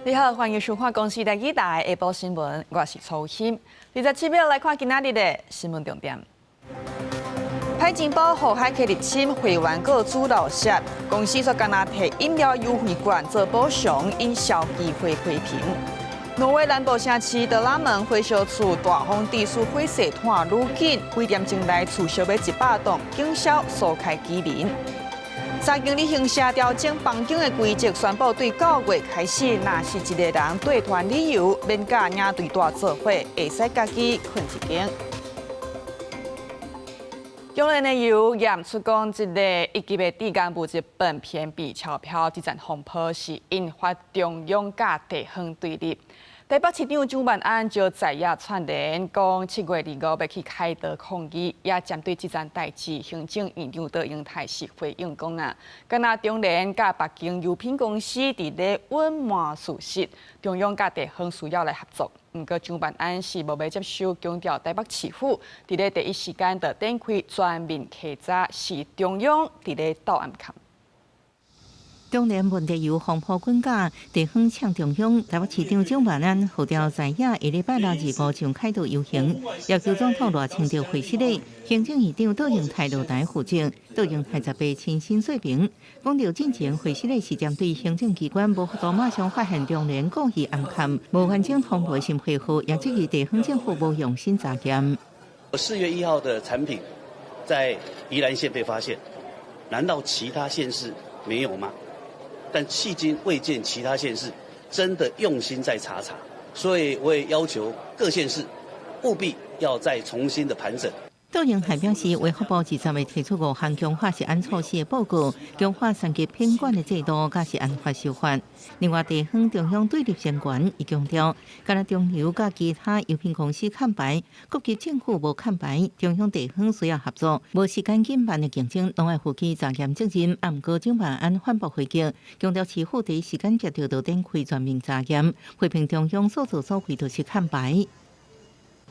你好，歡迎收看公視台語台下晡新聞，我是曹欣。27秒來看今仔日的新聞重點。海情報予駭客入侵，會員閣煮漏泄，公司煞干焦提飲料優惠券做補償，引消基會批評。挪威南部城市德拉門火燒厝大風致使火勢湠愈緊，幾點鐘內厝燒欲100棟，警消疏開居民。三間旅行社調整房間的規則，宣布對9月開始，若是一個人綴團旅遊，免佮領隊蹛做伙，會使家己睏一間。中聯的油驗出講，這个一級的致癌物質苯偏鈉超標，這陣風波是引發中央佮地方對立。台北市長蔣萬安就在野串聯講，7月25欲去凱道抗議，也針對這件代誌，行政院長卓榮泰是回應講啊，敢若中聯佮北京油品公司佇咧隱瞞事實，中央佮地方需要來合作。毋過蔣萬安是無欲接受，強調台北市府佇咧第一時間就展開全面稽查，是中央佇咧鬥暗崁。中聯問題油風波滾價，地方嗆中央。台北市長蔣萬安號召在野下禮拜六二五上凱道遊行，要求總統賴清德會失禮。行政院長卓榮泰落台負責，卓榮泰18親身說明，講著進前會失禮是針對行政機關無法度馬上發現中聯故意暗崁，無完整通報審批號，也質疑地方政府無用心查驗。 4月1號的產品在宜蘭縣被發現，難道其他縣市沒有嗎？但迄今未見其他縣市真的用心在查查，所以我也要求各縣市務必要再重新的盤整。卓榮泰表示，衛福部20日提出五項強化食安措施的報告，強化三級品管的制度，佮食安法修法。另外，地方中央對立聲懸，伊強調，敢若中油佮其他油品公司崁牌，各級政府無崁牌，中央地方需要合作，無時間緊辦的競爭，攏愛負起查驗責任。啊，毋過蔣萬安反駁回擊，強調市府第一時間接著就展開全面查驗，批評中央所作所為都是崁牌。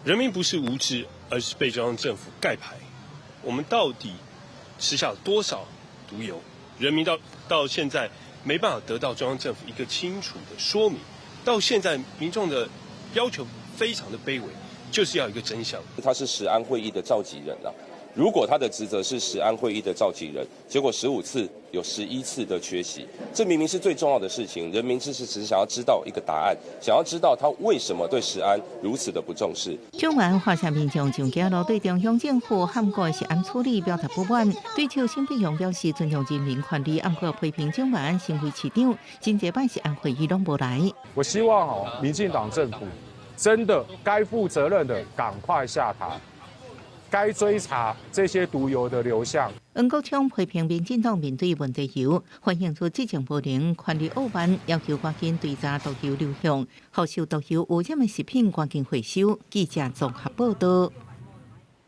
人民不是無知，而是被中央政府蓋牌。我們到底吃下了多少毒油？人民到現在沒辦法得到中央政府一個清楚的說明。到現在，民眾的要求非常的卑微，就是要一個真相。他是食安會議的召集人啊，如果他的職責是食安會議的召集人，結果15次有11次的缺席，這明明是最重要的事情，人民只是只想要知道一個答案，想要知道他為什麼對食安如此的不重視。蔣萬安發現民眾上街路對中央政府冚過食安處理表達不滿，對手沈伯洋表示尊重人民權利，毋過批評蔣萬安身為市長，真濟擺食安會議攏無來。我希望哦，民進黨政府真的該負責任的趕快下台。該追查這些毒油的流向。黃國昌批評民進黨面對問題油，反映出執政無能、權力傲慢，要求趕緊追查毒油流向，予受毒油污染的食品趕緊回收。記者綜合報道。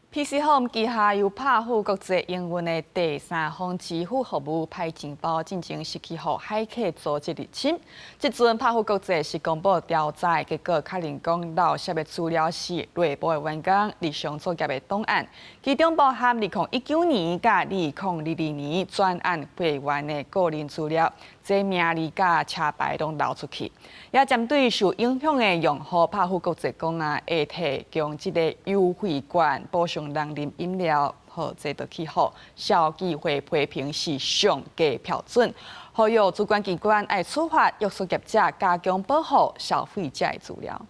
PC Home 旗下由拍虎國際營運的第三方支付服務歹錢包，進前是去予駭客組織入侵。這陣拍虎國際是公布調查的結果，確認講漏洩的資料是內部的員工日常作業的檔案，其中包含2019年佮2022年專案會員的個人資料，這名字佮車牌攏流出去。也針對受影響的用戶，拍虎國際講啊，會提供這個優惠券補償人啉飲料，予這就去予消基會批評是上低標準，呼籲主管機關愛處罰約束業者加強保護消費者的資料。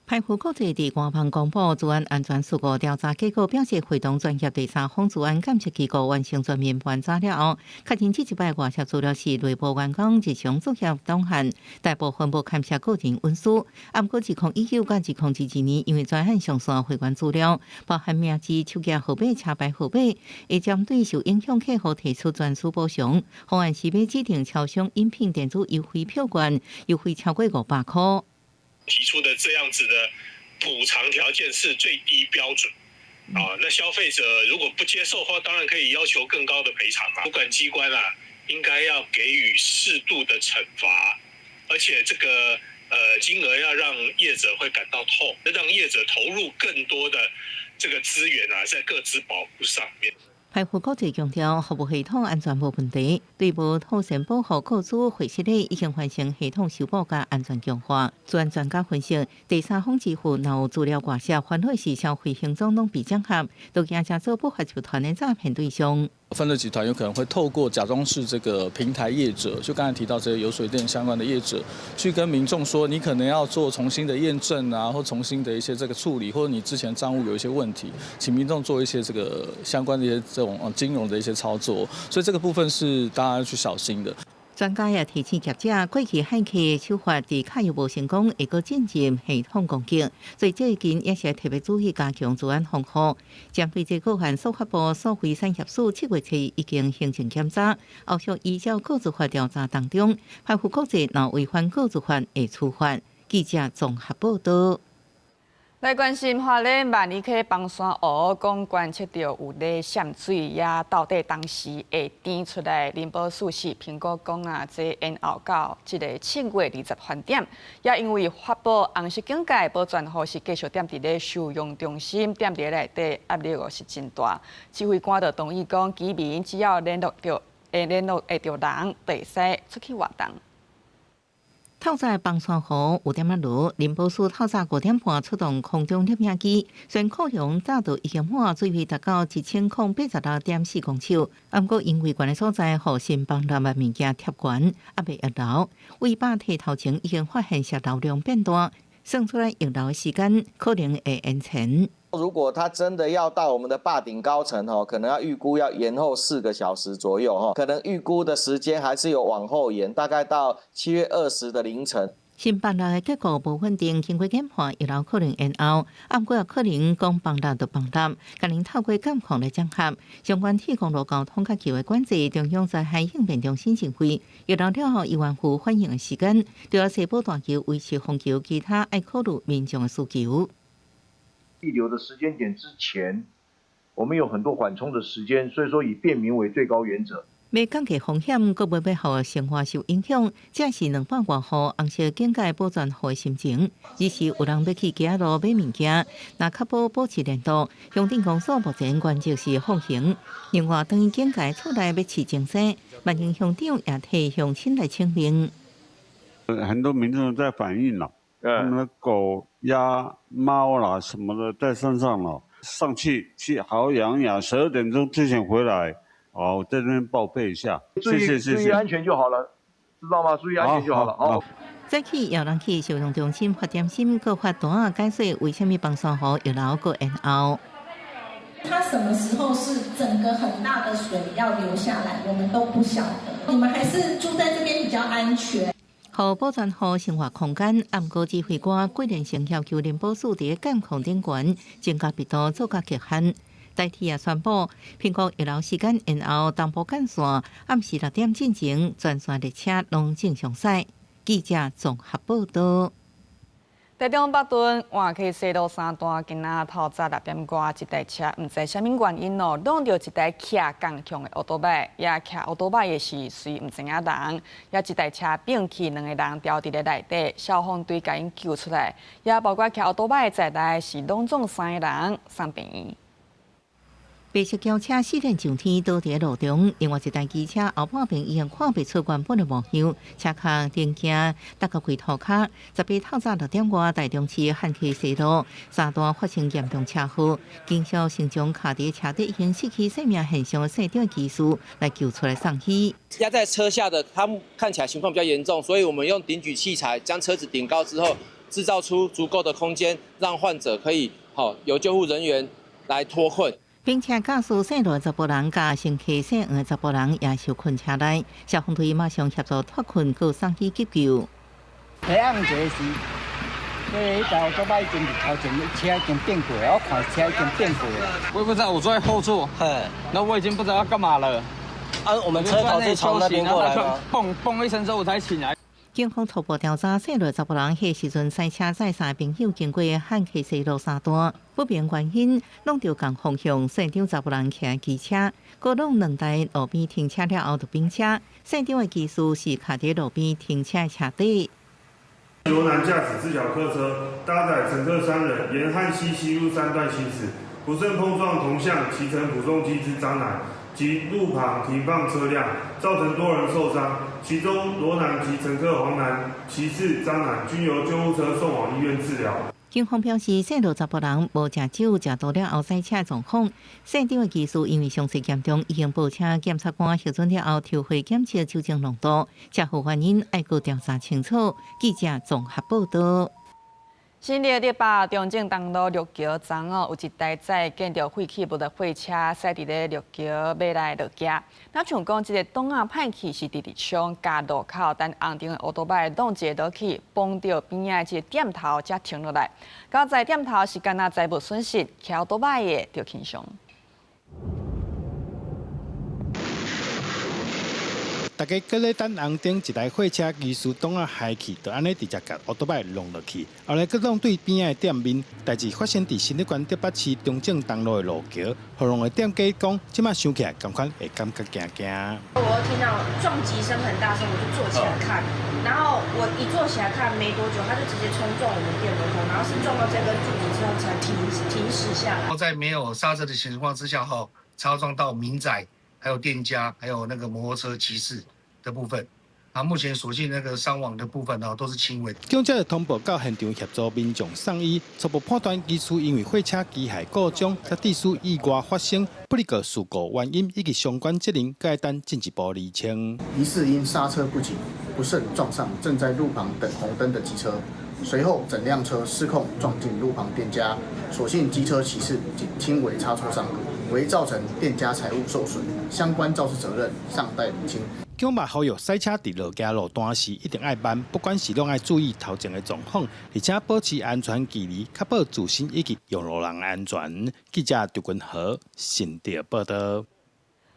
拍虎國際佇官網公布資安安全事故調查結果，表示會同專業第三方資安檢測機構完成全面盤查了後，確認這一擺外洩資料是內部員工日常作業檔案，大部分無牽涉個人隱私。毋過2019佮2022年，因為專案上線會員資料，包含名字、手機號碼、車牌號碼，會針對受影響客戶提出專屬補償方案，是欲指定超商飲品電子優惠票券，優惠超過500箍。提出的這樣子的補償條件是最低標準啊，那消費者如果不接受的話，當然可以要求更高的賠償嘛。主管機關啊，應該要給予適度的懲罰，而且這個金額要讓業者會感到痛，讓業者投入更多的這個資源啊，在個資保護上面。排富國際強調服務系統安全無問題，對無妥善保護個資會失禮已經完成系統修補佮安全強化。資安專家分析，第三方支付若有資料外洩，煩惱是消費行蹤攏被整合，都驚成做不法集團的詐騙對象。犯罪集團有可能會透過假裝是這個平台業者，就剛才提到這些有水電相關的業者，去跟民眾說，你可能要做重新的驗證啊，或重新的一些這個處理，或者你之前賬戶有一些問題，請民眾做一些這個相關的一些這種金融的一些操作，所以這個部分是大家要去小心的。專家也提醒業者，過去駭客手法佇卡友無成功，會閣進入系統攻擊，所以最近也是特別注意加強資安防護。針對這個案，司法部數位產業署7月初已經行政檢查，後續依照個資法調查當中，排富國際若違反個資法會處罰。記者綜合報道。來關心花蓮萬里溪枋山湖，講觀測著有咧滲水，也到底當時會甜出來。林保署是評估講啊，這延後到這个7月20返點，也因為發布紅色警戒，寶泉湖是繼續踮佇咧收容中心，踮佇內底壓力是真大。指揮官就同意講，居民只要聯絡著，會聯絡會著人，就會使出去活動。透早枋山湖有點仔落，林保署透早5點半出動空中攝影機，雖然庫容早就已經滿，水位達到1086.4公尺。毋過因為懸的所在，予新枋南的物件疊懸，猶未溢流。位壩堤頭前已經發現瀉流量變大，算出來溢流的時間可能會延前。如果它真的要到我們的壩頂高層，可能要預估要延後4個小時左右，可能預估的時間還是有往後延，大概到7月20的凌晨。新枋六的結構無穩定，經過研判，溢流可能延後，毋過也可能講枋六就枋六，共𪜶透過監控來整合相關鐵公路交通佮橋的管制。中央災害應變中心認為，溢流了後，慰安婦反應的時間，除了西寶大橋維持封橋，其他愛考慮民眾的需求。溢流的時間點之前，我們有很多緩衝的時間，所以說以便民為最高原則。欲降低風險，閣袂欲予生活受影響，這是200外戶紅色警戒保全戶的心情。只是有人欲去街仔路買物件，若確保保持聯絡。鄉鎮公所目前原則是放行。另外，當警戒厝內欲飼精牲，萬寧鄉長也替鄉親來請命。很多民眾在反映啦，他們的狗、鴨、貓啦什麼的在山上了，上去去好好養養，12點鐘之前回來。好，我在這邊報備一下，謝謝謝謝，注意安全就好了，知道嗎？注意安全就好了。好。早起有人去收容中心發點心，閣發單仔解說為啥物枋山湖溢流閣延後。它什麼時候是整個很大的水要流下來，我們都不曉得。你們還是住在這邊比較安全。予保全戶生活空間，毋過指揮官郭連成要求林保署佇監控頂懸增加密度，做較極限。台鐵也宣布，評估溢流時間延後，東部幹線暗時6點進前，全線列車攏正常駛。記者綜合報道。台中北屯萬溪西路三段，今仔透早6點外，一台車毋知啥物原因哦，挵著一台騎仝向的歐多擺，也騎歐多擺的是誰毋知影人，也一台車反去兩個人牢佇咧內底，消防隊共𪜶救出來，也包括騎歐多擺在內是攏總三个人送病院。白色轎車四輪上天倒佇路中，另外一台機車後半邊已經看袂出原本的模樣，車殼零件搭到規塗跤。18透早6點外，台中市漢溪西路三段發生嚴重車禍，警消先將卡佇車底已經失去生命現象的姓張技師來救出來送醫。壓在車下的，他看起來情況比較嚴重，所以我們用頂舉器材將車子頂高之後，製造出足夠的空間，讓患者可以好由救護人員來脫困。並且駕駛姓羅查埔人佮乘客姓黃的查埔人也受困車內，消防隊馬上協助脫困，閣送去急救。提案一個是，這台歐多擺已經頭前車已經變過，我看車已經變過了。我也不知道，我坐在後座，那我已經不知道要幹嘛了。啊，我們車頭是從那邊過來嗎？砰砰一聲之後，我才醒來。警方初步調查，姓羅查埔人彼時陣駛車載三个朋友經過漢溪西路三段，不明原因挵著仝方向，姓張查埔人騎機車，閣挵兩台路邊停車了後就反車。姓張的機師是卡佇路邊停車的車底。由男駕駛自小客車搭載乘客三人，沿漢溪西路三段行駛，不慎碰撞同向骑乘普送机之张男及路旁停放车辆，造成多人受伤，其中罗男及乘客黄男、骑士张男均由救护车送往医院治疗。警方表示，姓罗查埔人无食酒，食毒了后驶车状况。现场的技术因为伤势严重，已经报请检察官核准了后，抽血检测酒精浓度，车祸原因爱阁调查清楚。记者综合报道。新竹竹北中正东路陆桥站哦，有一台载建筑废弃物的货车驶伫咧陆桥欲来落桥。那像讲这个挡仔歹去是直直冲共路口等红灯的欧多摆弄一个落去，碰著边仔的这个店头才停落来。佳哉店头是干焦财物损失，骑欧多摆的著轻伤。大家阁咧等红灯，一台货车技师挡仔害去，就按呢直接共乌托邦弄落去。后来阁弄对边仔的店面，代志发生伫新竹县竹北市中正东路的路桥，予弄的店家讲，这马想起来，仝款会感觉惊惊。我听到撞击声很大声，我就坐起来看，然后我一坐起来看没多久，他就直接冲撞我们店门口，然后是撞到这根柱子之后才停驶下来。在没有刹车的情况之下，后擦撞到民宅。还有店家，还有那个摩托车骑士的部分，啊，目前所幸那个伤亡的部分呢，都是轻微。警察通报到现场协助民众送医，初步判断机师因为货车机械故障，才致使意外发生。不过事故原因以及相关责任，阁爱等进一步厘清。疑似因刹车不及，不慎撞上正在路旁等红灯的机车，随后整辆车失控撞进路旁店家，所幸机车骑士仅轻微擦挫伤。未造成店家财物受损，相关肇事责任尚待厘清。警嘛呼吁驶车伫路街路段时一定爱慢，不管是拢爱注意头前的状况，而且保持安全距离，确保自身以及用路人安全。记者张君和新竹报道。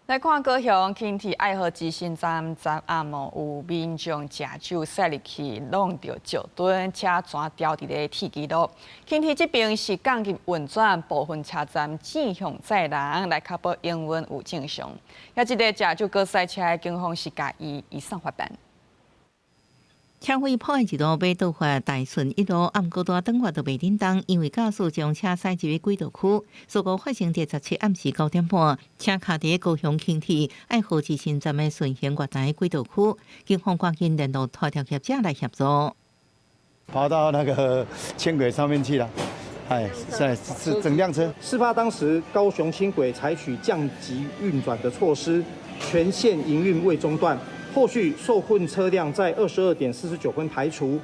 来看高雄轻铁爱河之心站昨暗哦，有民众食酒驶入去，弄著石墩，车全牢伫咧铁轨路。轻铁这边是降级运转，部分车站正向载人来确保营运有正常。也这个食酒阁驶车的警方是共伊移送法办。车祸破案一路欲倒发大顺一路，毋过拄转弯都袂振动，因为驾驶将车驶入轨道区。事故发生伫17暗时9点半，车卡伫高雄轻铁爱河之心站的顺行月台轨道区，警方赶紧联络拖吊业者来协助。跑到那个轻轨上面去了，哎，是整辆车。事发当时，高雄轻轨采取降级运转的措施，全线营运未中断。后续受困车辆在22点49分排除，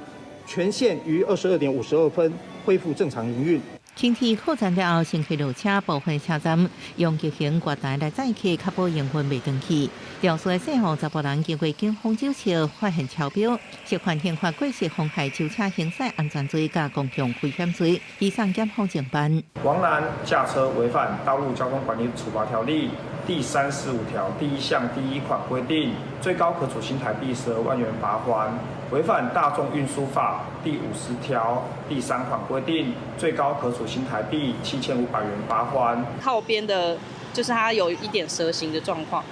全线于22点52分恢复正常营运。轻铁扩站了后，乘客落车，部分车站用急行月台来载客，确保营运袂断去。肇事的姓黄查埔人经过警方纠测，发现超标，涉犯刑法过失妨害舟车行驶安全罪佮公共危险罪，移送检方侦办。王男驾车违反道路交通管理处罚条例第35条第1项第1款规定，最高可处新台币12万元罚锾；违反大众运输法第50条第3款规定，最高可处新台币7500元罚锾。靠边的，就是它有一点蛇形的状况，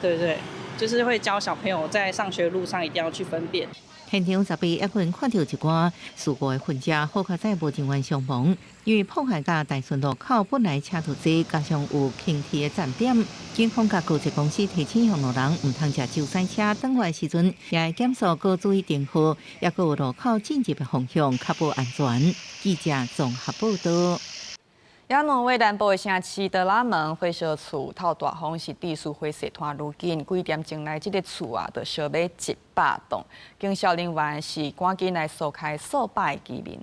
对不对？就是会教小朋友在上学路上一定要去分辨。现场18也可能看到一寡事故的痕迹，好佳哉无人员伤亡。因为破坏佮大顺路口本来车途济，加上有轻铁的站点，警方佮高铁公司提醒用路人毋通食酒驶车，转弯时阵也会减速，阁注意灯号，也阁有路口进入的方向，确保安全。记者综合报道。也挪威南部的城市德拉门火烧厝透大风，是致使火势拖愈紧，几点钟内这个厝啊，就烧欲100栋。警消人员是赶紧来疏开数百个居民。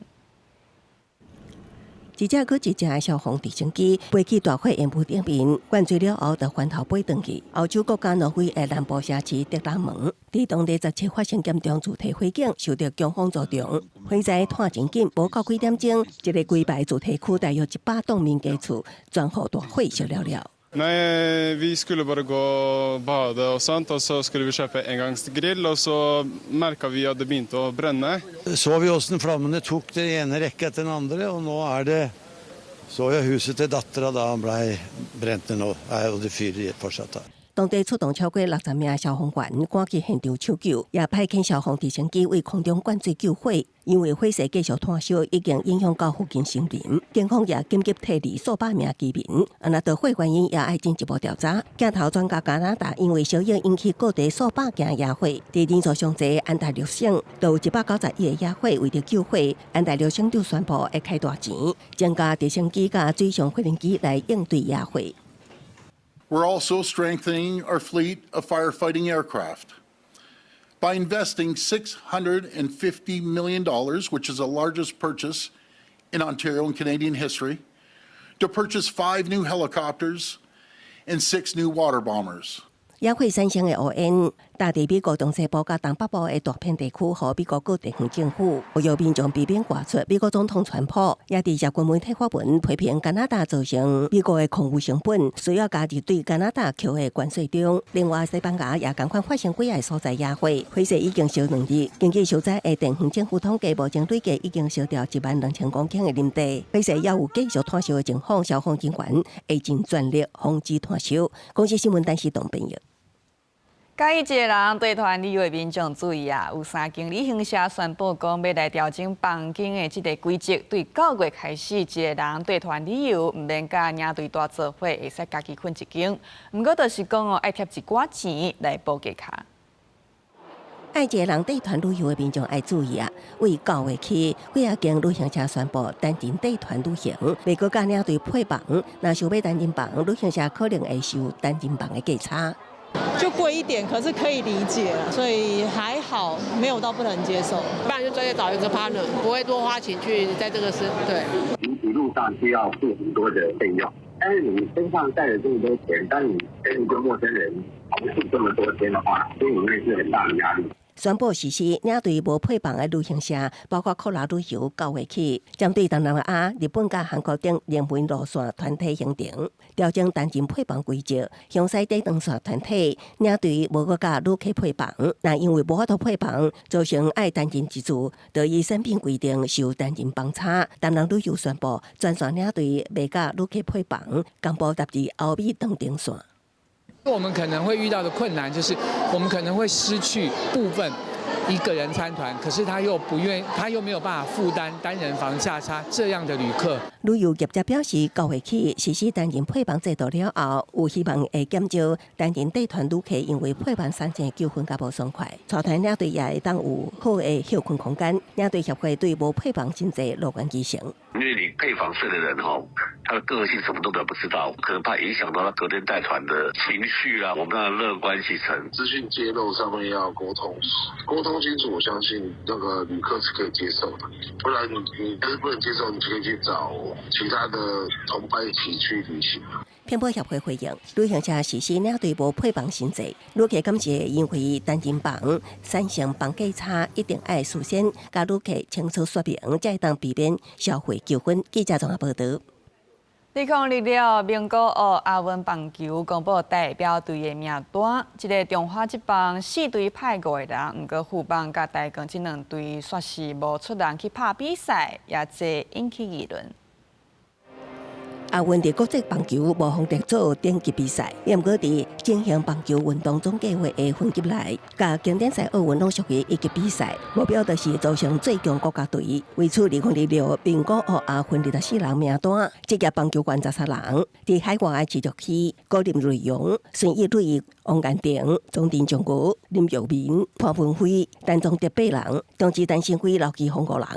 一只阁一只的消防直升机飞去大火烟雾顶面，灌水了后，就翻头飞转去。欧洲国家挪威的南部城市德拉门，伫当地17发生严重住宅火警，受到强风助长，火灾拖真紧，无到几点钟，一个规排住宅区大约100栋民家厝全予大火烧了了。 Nej, vi skulle bara gå och bada och sånt och så skulle vi köpa engangsgrill och så märkte vi att det begynte å brenne. Så vi åssen flammene tok det ene rekka etter den andre, og nå er det så jeg huset til dattera da han blei brent ned nå, og det fyrer fortsatt da. 當地出動超過60名消防員趕去現場搶救，也派遣消防直升機對空中灌水救火。因為火勢繼續湠燒，已經影響到附近森林，警方也緊急撤離數百名居民。啊，若著火原因也愛進一步調查。鏡頭轉到加拿大，因為燒熱引起各地數百件野火，佇人數上濟安大略省，就有191個野火。為著救火，安大略省就宣布會開大錢，增加直升機佮水上飛行機來應對野火。 We're also strengthening our fleet of firefighting aircraft by investing $650 million, which is the largest purchase in Ontario and Canadian history, to purchase five new helicopters and six new water bombers. 野火產生的烏煙，踏佇美國中西部佮東北部的大片地區，予美國各地方政府呼籲民眾避免外出。美國總統川普也佇社群媒體發文批評加拿大造成美國的空運成本，需要加入對加拿大扣的關稅中。另外，西班牙也仝款發生幾个所在野火，火勢已經燒2日。根據受災的地方政府統計，目前累計已經燒掉1萬2千公頃的林地。火勢猶有繼續湠燒的情況，消防人員會盡全力防止湠燒。公視新聞陳世東編譯。佮意一个人綴團旅遊的民眾注意啊！有三間旅行社宣布講，欲來調整房間的這個規則，對9月開始，一個人綴團旅遊，毋免佮領隊蹛做伙，會使家己睏一間。毋過就是講哦，愛貼一寡錢來補價卡。愛一个人綴團旅遊的民眾愛注意啊！對9月起，幾仔間旅行社宣布單人綴團旅行，袂閣佮領隊配房。若想欲單人房，旅行社可能會收單人房的價差。就貴一點，可是可以理解，所以還好，沒有到不能接受。不然就專業找一個 partner，不會多花錢去在這個是，對。你一路上需要付很多的費用，但是你身上帶了這麼多錢，當你跟一個陌生人同住這麼多天的話，心裡面是很大的壓力。宣布實施領隊無配房的旅行社，包括酷拉旅遊9月起，針對東南亞、日本佮韓國等熱門路線團體行程，調整單人配房規則，詳細短長線團體領隊無閣佮旅客配房，若因為無法度配房，造成愛單人一住，就依產品規定收單人房差。單人旅遊宣布全線領隊袂佮旅客配房，公布納入歐美長程線。我們可能會遇到的困難就是，我們可能會失去部分一個人參團，可是他又不願，他又沒有辦法負擔單人房價差這樣的旅客。旅遊業者表示，9月起實施單人配房制度了後，有希望會減少單人綴團旅客因為配房產生糾紛佮無爽快。帶團領隊也會當有好的歇睏空間。領隊協會對無配房新制樂觀其成。因為你配房睡的人吼，他的個性什麼都不知道，可能怕影響到他隔天帶團的情緒啦。我們要樂觀其成，資訊揭露上面要溝通，溝通清楚，我相信那個旅客是可以接受的。不然你要是不能接受，你就可以去找其他的同伴一起去旅行。偏保協會回應，旅行社實施領隊無配房新制，旅客敢是會因為單人房產生房價差，一定愛事先佮旅客清楚說明，才會當避免消費糾紛。記者綜合報導。2026名古屋亞運棒球公布代表隊的名單，這个中華職棒四隊派五個人，毋過富邦佮台鋼這兩隊煞是無出人去拍比賽，也濟引起議論。亞運佇國際棒球無予列做頂級比賽，毋過佇進行棒球運動總計劃的分級內，佮經典賽奧運攏屬於一級比賽，目標就是組成最強國家隊。為此，2026名古屋亞運24人名單，職業棒球員13人，佇海外的持續區，高林瑞陽、孫奕磊、王彥廷、鍾鎮江國、林玉明、潘文輝、陳宗德八人，中職陳新輝、劉基鴻五人。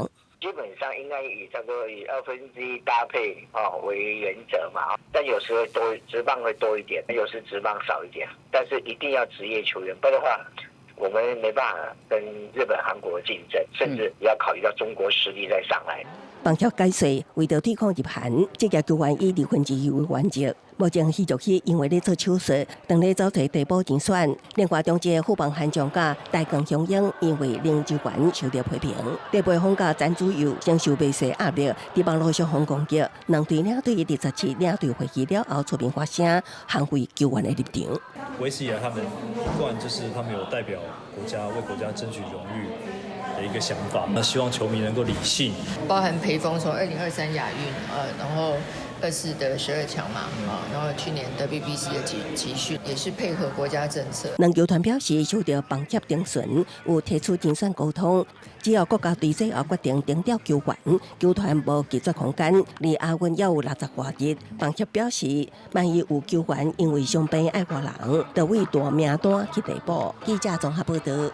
基本上應該以這個以1/2搭配啊為原則嘛，但有時會多職棒會多一點，有時職棒少一點，但是一定要職業球員，不然的話，我們沒辦法跟日本、韓國競爭，甚至要考慮到中國實力再上來。棒協解說，為著對抗日韓，職業球員以1/2為原則。目前徐玉熙因為咧做手術，當咧走揣替補人選。另外，中職富邦悍將佮台鋼雄鷹因為領球員受著批評，戴培峰佮詹子佑承受袂細壓力，佇網路上予攻擊。兩隊領隊佇17領隊會議了後出面發聲，捍衛球員的立場。維持以來，他們一貫就是他們有代表國家，為國家爭取榮譽的一個想法。那希望球迷能夠理性。包含培峰從2023亞運，然後。24的12強嘛，啊，然後去年 WBC 的集訓也是配合國家政策。兩球團表示，受到房協徵詢，有提出人選溝通，只要國家隊最後決定徵調球員，球團無拒絕空間。離亞運猶有60外日，房協表示，萬一有球員因為傷病愛換人，就為大名單去遞補。記者綜合報導。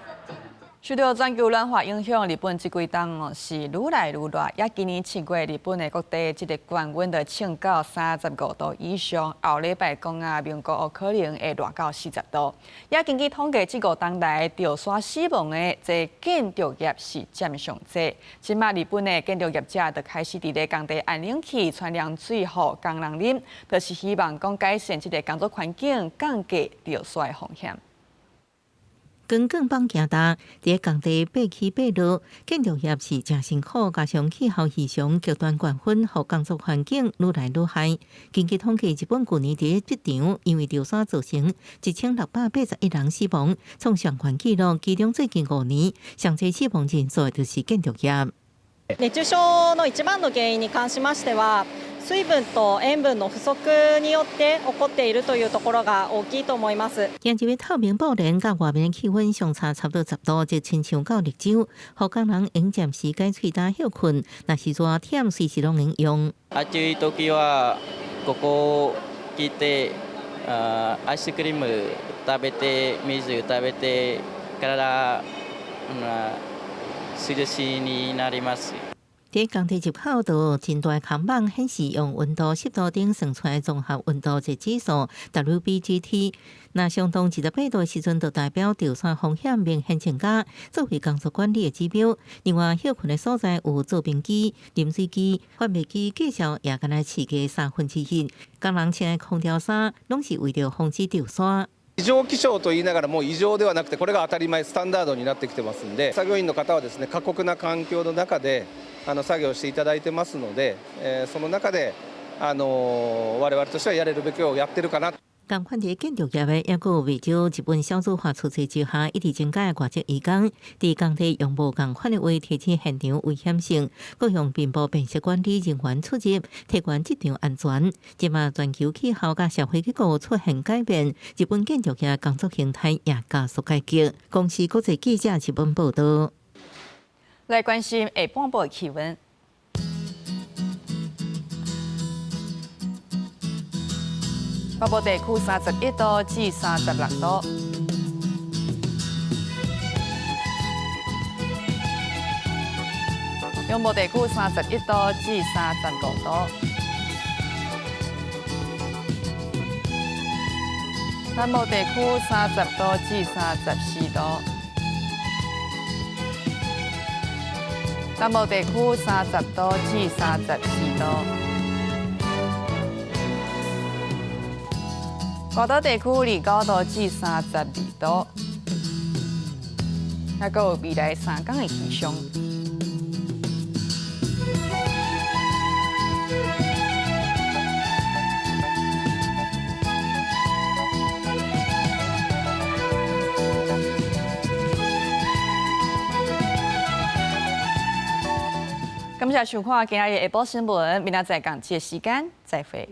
受到全球暖化影響，日本這幾冬哦是愈來愈熱。也今年7月，日本的各地這个高溫就衝到35度以上。後禮拜講啊，名古屋可能會熱到40度。也根據統計，這5冬來著沙死亡的這建築業是佔上濟。這馬日本的建築業者就開始佇咧工地按冷氣、傳涼水予工人啉，就是希望講改善這个工作環境，降低著沙的風險。光棍綁行動，佇工地爬起爬落，建築業是誠辛苦，加上氣候異常、極端高溫，予工作環境愈來愈歹。根據統計，日本舊年佇職場因為著沙造成1681人死亡，創上懸紀錄。其中最近5年，上濟死亡人數就是建築業。熱中症の一番の原因に関しましては、水分と塩分の不足によって起こっているというところが大きいと思います。今日透明布簾佮外面氣溫相差差不多10度，就親像到綠洲，予工人用暫時蓋喙焦歇睏，若是熱忝，隨時攏能用。暑い時はここ來て、アイスクリーム食べて、水食べて、體涼しになります。佇工地入口就真大看板顯示用溫度、濕度等算出來綜合溫度計指數 WBGT。若相當28度的時陣，就代表著沙風險明顯增加，作為工作管理的指標。另外，歇睏的所在有造冰機、飲水機、販賣機，價數也敢若市價1/3。工人穿的空調衫，攏是為著防止著沙。異常気象と言いながらも異常ではなくてこれが当たり前スタンダードになってきてますんで、作業員の方はですね過酷な環境の中で作業していただいてますので、その中で我々としてはやれるべきをやってるかな。仝款佇建築業的，猶閣有袂少日本少子化趨勢之下，一直增加的外籍移工，佇工地用無仝款的話提醒現場危險性，閣用面部辨識管理人員出入，提懸職場安全。這馬全球氣候佮社會結構出現改變，日本建築業工作形態也加速改革。公視國際記者日本報導。來關心下半晡氣溫。北部地區31度至36度，中部地區31度至35度，南部地區30度至34度，南部地區30度至34度。外島地區29度至32度，還閣有未來3天的氣象。感謝收看今仔日下晡新聞，明仔載仝這個時間再會。